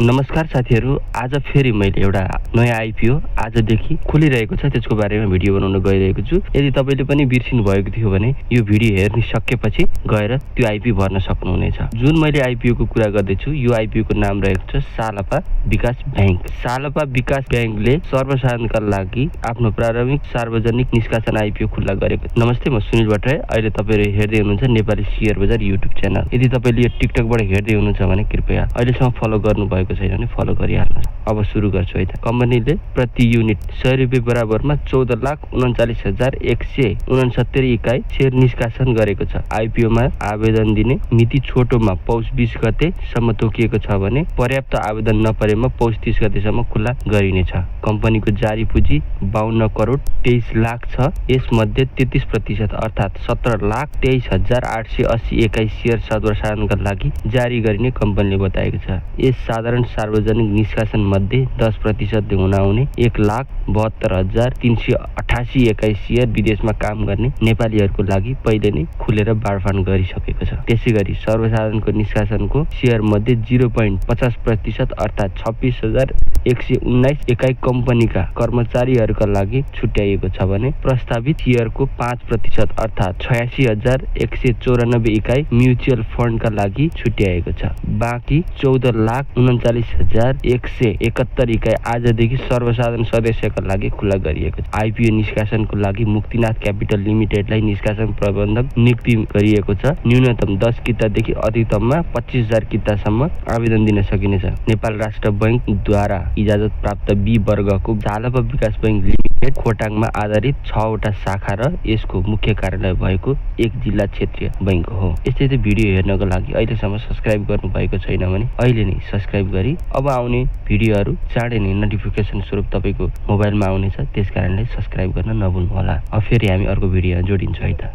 नमस्कार साथीहरू, आज फेरि मैले एउटा नयाँ आइपिओ आजदेखि खुलिरहेको छ त्यसको बारेमा भिडियो बनाउन गइरहेको छु। यदि तपाईले पनि बिर्सिनु भएको थियो भने यो भिडियो हेर्न सकेपछि गएर त्यो आइपिओ भर्न सक्नुहुनेछ। जुन मैले आइपिओ को कुरा गर्दैछु यो आइपिओ को नाम रहेको छ सालपा विकास बैंक। सालपा विकास बैंकले सर्वसाधारणका लागि आफ्नो प्रारम्भिक सार्वजनिक निष्कासन आइपिओ खुल्ला गरेको। नमस्ते, म सुनिल भट्टराई। अहिले तपाईहरु हेर्दै हुनुहुन्छ नेपाली शेयर बजार युट्युब च्यानल। यदि तपाईले यो टिकटकबाट हेर्दै हुनुहुन्छ भने कृपया अहिलेसम्म फलो गर्नु भएको छैन भने फलो गरिहाल्नुहोस्। अब सुरु गर्छु है त। कम्पनीले प्रति युनिट 100 रुपैयाँ बराबरमा 14,39,169 इकाइ शेयर निष्कासन गरेको छ। आइपिओ मा आवेदन दिने मिति छोटोमा पौष 20 गते सम्म तोकिएको छ भने पर्याप्त आवेदन नपरेमा पौष 30 गतेसम्म खुला गरिनेछ। कम्पनीको जारी पुँजी 52 करोड 23 लाख छ। यसमध्ये 33% अर्थात 17,23,880 इकाइ शेयर सर्वसाधारणका लागि जारी गरिने कम्पनीले बताएको छ। यस साधारण सार्वजनिक निष्कासन मध्ये 10% हुन आउने 1,72,388 इकाइ शेयर विदेशमा काम गर्ने नेपालीहरूको लागि पहिले नै खुलेर बाँडफाँड गरिसकेको छ। त्यसैगरी सर्वसाधारणको निष्कासनको शेयर मध्ये 0.50% अर्थात 26,119 इकाइ कम्पनीका कर्मचारीहरूका लागि छुट्याइएको छ भने प्रस्तावित शेयरको 5% अर्थात 86,194 इकाइ म्युचुअल फन्डका लागि छुट्याइएको छ। बाँकी 14,39,171 इकाइ आजदेखि सर्वसाधारण सदस्यका लागि खुला गरिएको छ। आइपिओ निष्कासनको लागि मुक्तिनाथ क्यापिटल लिमिटेडलाई निष्कासन प्रबन्धक नियुक्ति गरिएको छ। न्यूनतम 10 कितादेखि अधिकतममा 25,000 कितासम्म आवेदन दिन सकिनेछ। नेपाल राष्ट्र बैंकद्वारा इजाजत प्राप्त बी वर्गको सालपा विकास बैंक लिमिटेड खोटाङमा आधारित 6 वटा शाखा र यसको मुख्य कार्यालय भएको एक जिल्ला क्षेत्रीय बैंक हो। यस्तै भिडियो हेर्नको लागि अहिलेसम्म सब्स्क्राइब गर्नु भएको छैन भने अहिले नै सब्स्क्राइब गरी अब आउने भिडियोहरू चाँडै नै नोटिफिकेसन स्वरूप तपाईको मोबाइलमा आउनेछ। त्यसकारणले सब्स्क्राइब गर्न नभुल्नु होला। अब फेरि हामी अर्को भिडियोमा जोडिन्छौँ है त।